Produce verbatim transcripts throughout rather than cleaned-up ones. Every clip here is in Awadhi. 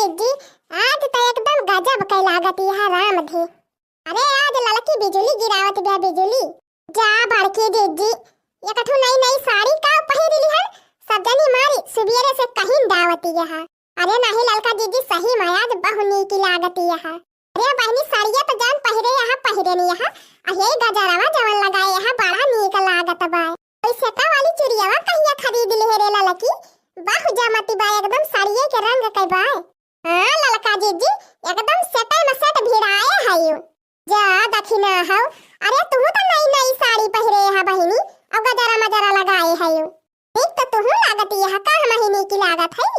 जीजी, आज त एकदम गजब कै लागत यह राम धे। अरे आज ललकी बिजुली गिरावत बिया बिजुली। जा बड़की जीजी, एक ठो नई नई साड़ी का पहिरी लिहन, सब जनी मारी सुबेरे से कहिन डावत यह। अरे नाही ललका जीजी, सही में आज बहु नीक लागत यह। अरे बहिनी, साड़िया त जान पहिरे यह पहिरे नी यह, आ ये गजरवा जवन लगाए यह बड़ा नीक लागत बा। ओइसे का वाली चुरियावा कहिया खरीद लिहे रे ललकी? बहु जमती बा, एकदम साड़िये के रंग के बा। हाँ ललका जीजी, एकदम सेटे में सेट भिड़ाए हयू। जा दखिना हौ, अरे तू तो नई नई साड़ी पहिरे है बहिनी, और गजरा मजरा लगाए हयू। ठीक तो तू लागत यह का हम ही नीक लागत है।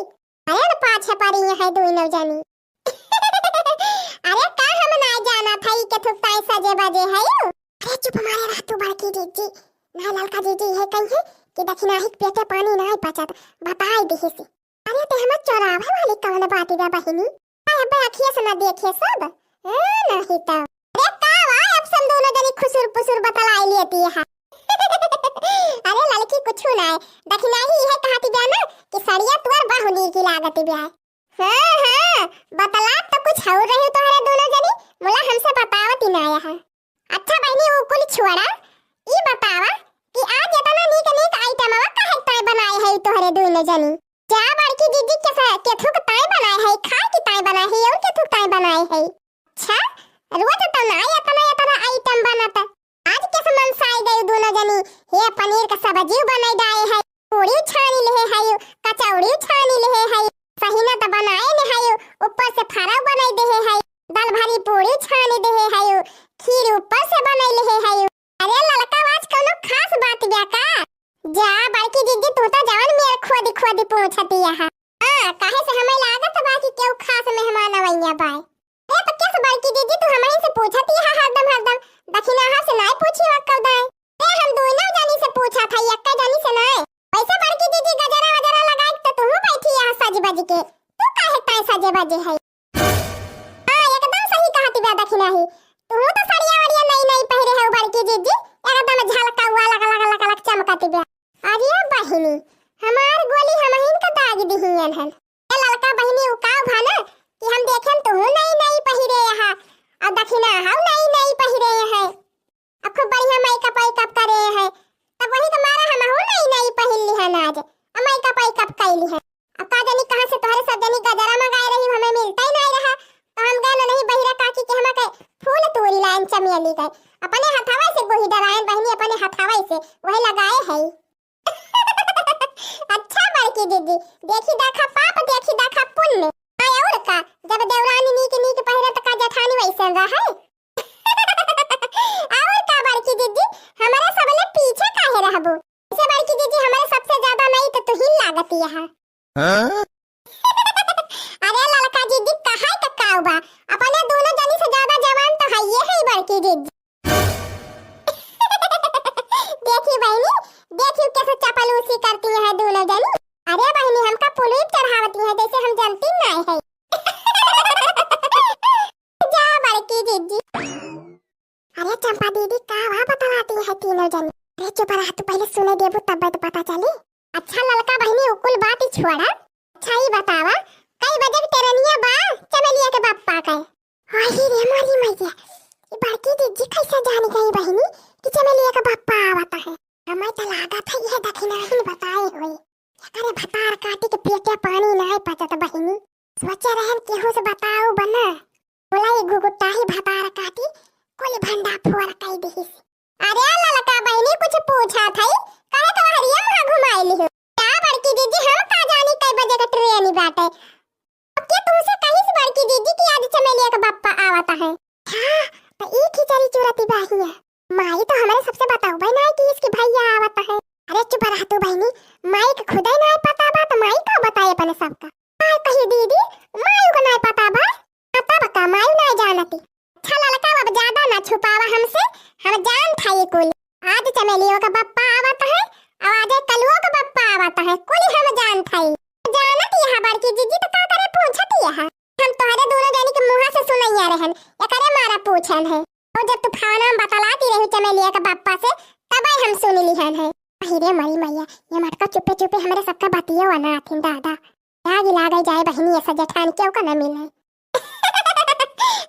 अरे तो पाछे पड़ी है दुइनो जनी। अरे का हम ना जाना था ई के थुकताई सजे बजे हयू। अरे चुप मारे रह तू बड़की जीजी, ना ललका जीजी ये कही है कि दखिना ही पेटे पानी ना पचत, बताई दिही से। अरे ते हमर चोरावे वाली कौन बात बा बहिनी? अरे अबे अखिया से ना देखे सब। हाँ, नहीं तो। अरे का वा, अब से हम दोनों जनी खुसुर पुसुर बतलाई लेती है। अरे ललकी कुछ ना है, दखिना ही है कहती बा ना कि सड़िया तुअर बहु नीक लागत बा। हाँ, हाँ, बतला तो कुछ और रही तोहरे दोनों जनी, मुला हमसे बतावत ही ना आया है। अच्छा बहिनी, ऊ कुल छोड़ा, ई बतावा कि आज इतना नीक नीक आइटमवा काहे ताई बनाए है तोहरे दुइनो जनी? जा बड़की दीदी के सा-, केथू के ताई बनाए है, खाए की ताई बनाए है, और केथू के ताई बनाए है? अच्छा, रोज तो ना इतना इतना आइटम बनत, आज कैसे मनसाई गई दुइनो जनी? हे पनीर का सब्जी बनाई डाए है, पूड़ी छानी लेहे हयू, कचौड़ी छानी लेहे हयू, सहिना त बनाए ने हयू, ऊपर से फरा बनाई देहे हयू, दाल भरी पूड़ी छानी देहे हयू, खीर ऊपर से बनाई लेहे हयू। अरे ललका, आज कौनो खास बात बा का? जा बड़की दीदी, तू तो जवन मेर खोदी खोदी पूछती है। हाँ, काहे से हमें लागत बा कि केहू खास मेहमान अवैया बाय। ए, तो कैसे बड़की दीदी तू हमरे से पूछत ही है हरदम हरदम? दखिनाहा से नाय पूछी वक्कल दाय। ए, हम दोनों जनी से पूछत हई, एक्का जनी से नाय। वैसे बड़की दीदी गजरा वजरा लगाई तो तू बैठी है सज बज के। तू काहे ताय सजे बजे है? हाँ, एकदम सही कहती बा दखिनाही। तू तो सड़िया वड़िया नई नई पहिरे है बड़की दीदी, एकदम झलका हुआ लग लग लग लग चमकती बा। अरे बहिनी, हमार गोली हमहिन का दाग दिहियन हन। ए ललका बहिनी, उ का भा ना कि हम देखेन तू नई नई पहिरे यहाँ, और दखिना हम नई नई पहिरे हैं, और खूब बढ़िया मेकअप वेकअप करे हैं, तब वही के मारा हम हूँ नई नई पहिन लिहन आज, और मेकअप वेकअप कैली है। अब का जानी कहाँ से तोहरे सब जनी गजरा मंगाए रही, हमें मिलता ही नहीं रहा, तो हम गए नहीं बहिरा काकी के हमा के फूल तोड़ी लाइन चमेली के, अपने हथावा से गोही डरायन बहिनी, अपने हथावा से वही लगाए है। अच्छा बड़की दीदी, देखी देखा पाप, देखी देखा पुण्य। आय और का, जब देवरानी नीक नीक पहिरे त का जेठानी वैसन रहे? और का बड़की दीदी, हमारे सबले पीछे काहे रहबू? इसे बड़की दीदी, हमारे सबसे ज्यादा नहीं तो तू ही लागती है। हाँ? अरे ललका दीदी, कहा तो काऊ बा, अपने दोनों जनी से ज्यादा जवान तो है ये है बड़की दीदी। देखी बहिनी, देखी कैसे चपलूसी करती है दोनों जनी। अरे बहिनी, हमका पुलिस चढ़ावती है जैसे हम जनती नहीं है। जा बड़की दीदी। अरे चंपा दीदी, का वहाँ बतलाती है तीनों जनी? अरे चुप रहा, तू पहले सुने देबू तब तो पता चली। अच्छा ललका बहिनी, उ कुल बात ही छोड़ा। अच्छा ई बतावा, कई बजे के ट्रेनिया बा चमेलिया के बप्पा के? अरे रे मोरी मैया, ई बड़की दीदी कैसे जान गई बहिनी कि चमेलिया के बप्पा आवत है? हमें तो लागत है यह दखिनाहिन बताए हुए। एकरे भतार काटी के पेटे पानी नाय पचत बहिनी। सोचे रहन केहू से बताऊ बना। बोला ई घुघुटाही भतार काटी कुल भंडा फोर कई दिहिस। अरे ललका बहिनी कुछ पूछा थई, काहे कवहरिया मुँह घुमाई लिहो? का बड़की दीदी, हम का जानी कई बजे के ट्रेन बाटे। अब के तुमसे कहिस बड़की दीदी कि आज चमेलिया के बप्पा आवत है? हाँ, तो ई खिचड़ी चुरती बाहिया। माई तो हमरे सबसे बताऊ भाई ना कि इसके भैया आवत है। अरे चुप रह तू बहिनी, माई के खुदे ना पता बा तो माई का बताए अपने सबका। का कही दीदी, माई को ना पता बा? हाँ, तब का माई ना जानती। अच्छा ललका, अब ज्यादा ना छुपावा हमसे, हम जान था ये कुल। आज चमेलियों का बप्पा आवत है, और आज कलुओं का बप्पा आवत है, कुल हम जान था ये। जानत यहाँ बड़की जीजी तो का करे पूछत यहाँ? हम तोहरे दोनों जनी के मुँहा से सुनैया रहन, एकरे मारा पूछन है। और जब तूफाना में बतलाती रही चमेलिया का बप्पा से, तबे हम सुन लिहन है। अहि रे मरी मैया, ये मटका चुपे चुपे हमरे सबका बतियो अनाथिन दादा। आगी लागे जाए बहिनी, ऐसा जेठान केहू का न मिले।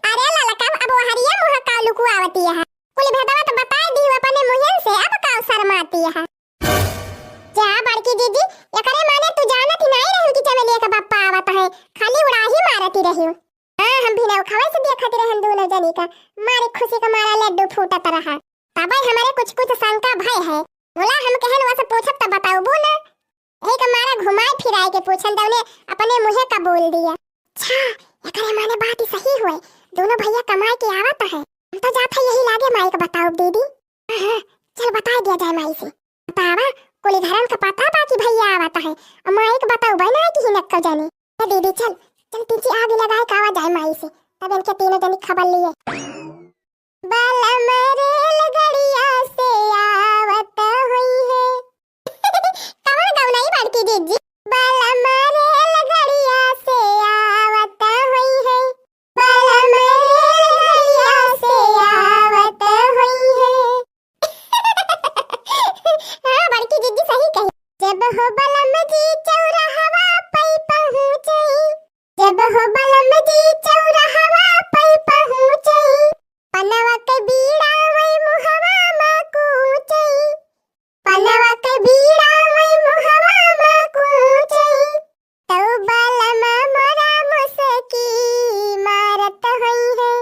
अरे ललका, अब वहरिया मुँह का लुकुआवती है। कुल भेदवा तो बताए दी अपने मुँहन से, अब का शर्माती है। जा बड़की दीदी, एकरे माने तू जानत ही नाई रहू कि चमेलिया का बप्पा आवत है, खाली उड़ाही मारती रहू। हाँ, हम भी नौखवे से देखत रहन दूनो जनी का, मारे खुशी का मारा लड्डू फूटत रहा। तबे हमरे कुछ कुछ शंका भय है। बोला हम कहन वैसे पूछब त बताउबू ना। यही का मारा घुमाए फिराए के पूछन दौने अपने मुँहे का बोल दिया। अच्छा, एकरे माने बात ही सही हुए, दोनों भैया कमाए के आवत है। हम तो जात है यही लागे माई का बताउब दीदी। हाँ, हाँ, चल बताए दिया जाए माई से। बतावा, कुल घरन का पता बा कि भैया आवत है, अउर माई के बताउबे ना कि हिनक का जाने। ए दीदी चल, चल तिची आग लगाए कावा जाए माई से, तब इनके तीनों जनी खबर लिए। बलम रेलगड़िया से आवत हुई है। कवन गवनाई बड़की दीदी? बलम रेलगड़िया से आवत हुई है। बलम रेलगड़िया से आवत हुई है। हाँ, बड़की दीदी सही कही। जब हो बलम जी चौराहवा पै पहुँचे, जब हो बलम जी चौराहवा पै पहुँचे, पनवा के बीड़ा वै मुहवा मा कूचे, पनवा के बीड़ा वै मुहवा मा कूचे। तौ बलम मोरा मुस्की मारत होइहैं।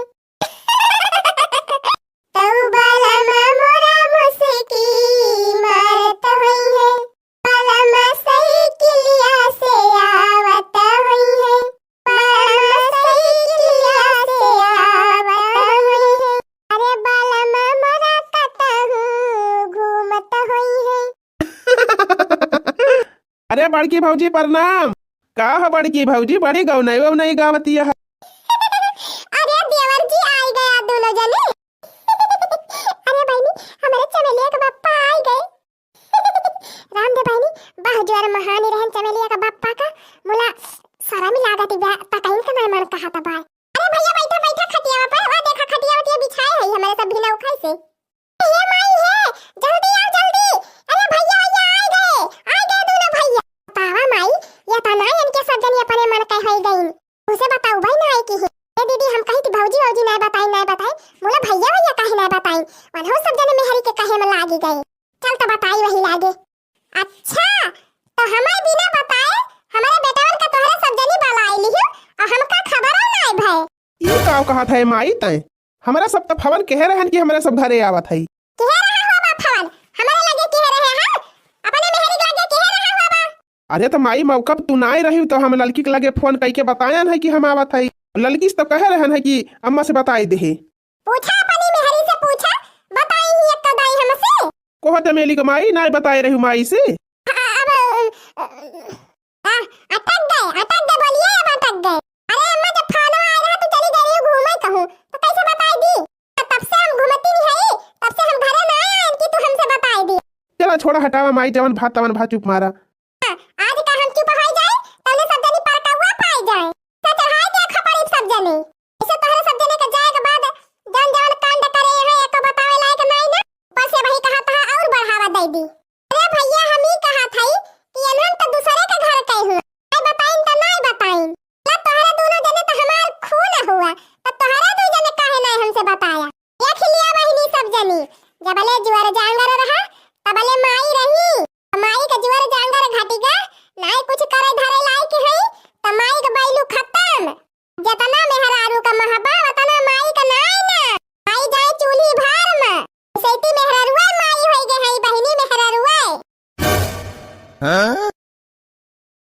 तौ बलम मोरा मुस्की मारत होइहैं। बलम साइकिलिया से आवत होइहैं। बलम साइकिलिया से आवत होइहैं। अरे बलम मोरा कतहूँ घूमत होइहैं। अरे बड़की भौजी प्रणाम। का हो बड़की भौजी, बड़ी गौनई वौनई गावतिया है। अरे देवर जी आइ गया दोनों जने। अरे बहिनी, हमरे चमेलिया के बप्पा आइ गए। राम दे बहिनी, बहुत जोर महानी रहन चमेलिया के बप्पा का, मुला शरम लागत बा, पकाइन का ना मन कहत बा। अरे भैया बैठा, बैठा खटियावा पर, वा देखा खटिया वटिया बिछाए है हमरे सब भिनौखा से। हे माई हे, जल्दी आओ जल्दी। अरे भैया, भैया आइ गए, आइ गए दोनों भैया। पावा माई, या त ना इनके सब जनी अपने मन के होई गईन। उसे बताउबे ना आई कि हे। ए दीदी, हम कही कि भौजी, भौजी ना बताई, ना बताई। मुला भैया, भैया काहे ना बताई। वनहु सब जने मेहरी के कहे में लागि गए। चल त बताई वही लागे। अच्छा, त हमें बिना बताए हमरे बेटवन का तोहरे सब जनी बलाइ लिहू अउर हमका खबरो नाई भए। ई का कहत है माई तैं? हमरा सब त फवन कहे रहन कि हमरा सब घरे आवत है। कहे रहा होबा फवन? हमरे लगे कहे रहे हैं? अपने मेहरी के लगे कहे रहा होबा? अरे त माई, मौका प तू नाई रही त हम ललकी के लगे फोन कइके बतायन है कि हम आवत है। ललकी से त कहे रहन है कि अम्मा से बताई देहे। पूछा अपनी मेहरी से पूछा, बताई ही एक दाई हमसे। कोह चमेली के माई, नाई बताए रहू माई से। आ, अब, आ, अटक गए, अटक गए, बोलिए अब अटक गए। अरे अम्मा, जब फोन आए रहा तो चली गई रही घूमे कहूँ, तो कैसे बताई दी? तब से हम घूमती नहीं है, तब से हम घरे ना आए कि तू हमसे बताई दी। चला छोड़ा, हटावा माई, जवन भा तवन भा, चुप मारा।